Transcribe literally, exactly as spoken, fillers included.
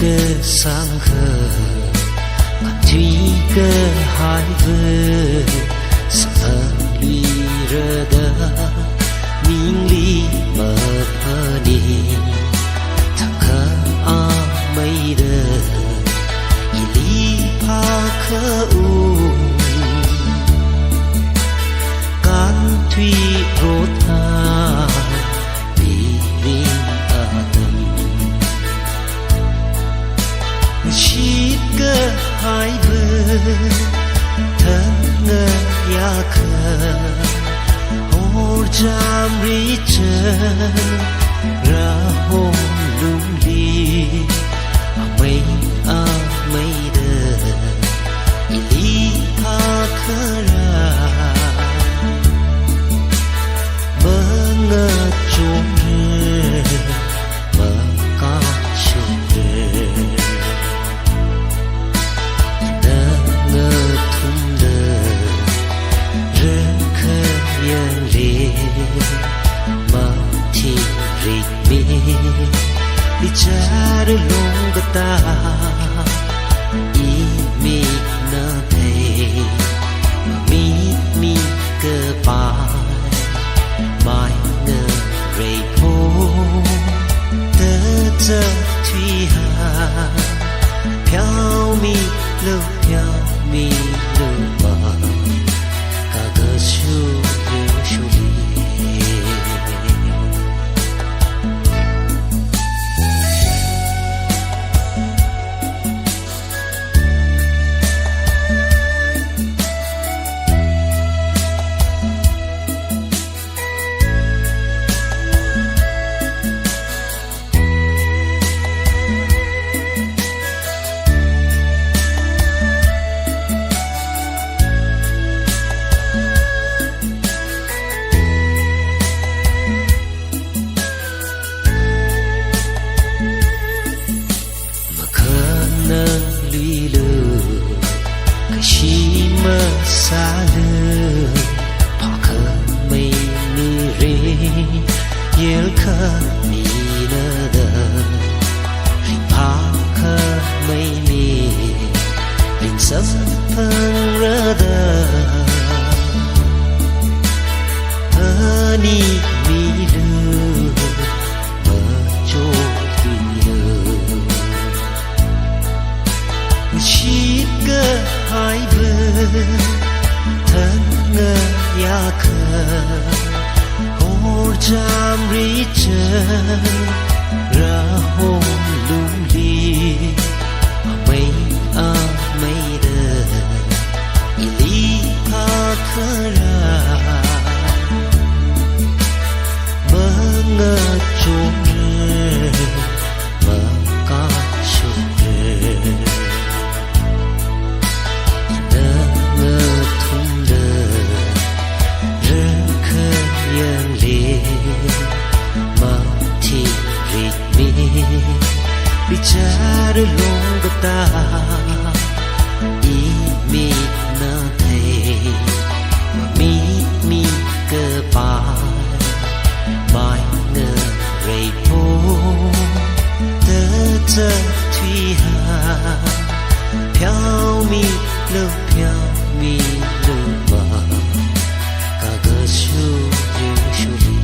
kasāngkha, ngatui kahaiva sāluirada, mingli maphāning, thangkha ameida ili phākhaung, kānthui rotha mirin atam. Shitkahaiva thangngayākha, horchamri chara hong lungli, amei ameida ili phākhara, mangachongra, makashungra. Ina ngathumda rākhayangli, mathingrik mi, bichar longkatā imikna thei, mamitmi kapai mai ngareiphok, tazat thuiha, pheomilu, pheomilu pa, kaka shuyu shuli. Makhanangluilu, kashi masālu, phākhamei mirin, yelkhamina da, ringphākhamei mirin, ringsamphangra da, ani milu, machothuilu. Shitkahaiva thangngayākha, horchamri chara hong lungli, amei ameida ili phākhara, mangachongra, makashungra. Ina ngathumda rākhayangli, mathingrik mi, bichar longkatā imikna thei, mamitmi kapai mai ngareiphok, tazat thuiha, pheomilu, pheomilu pa, kaka shuyu shuli.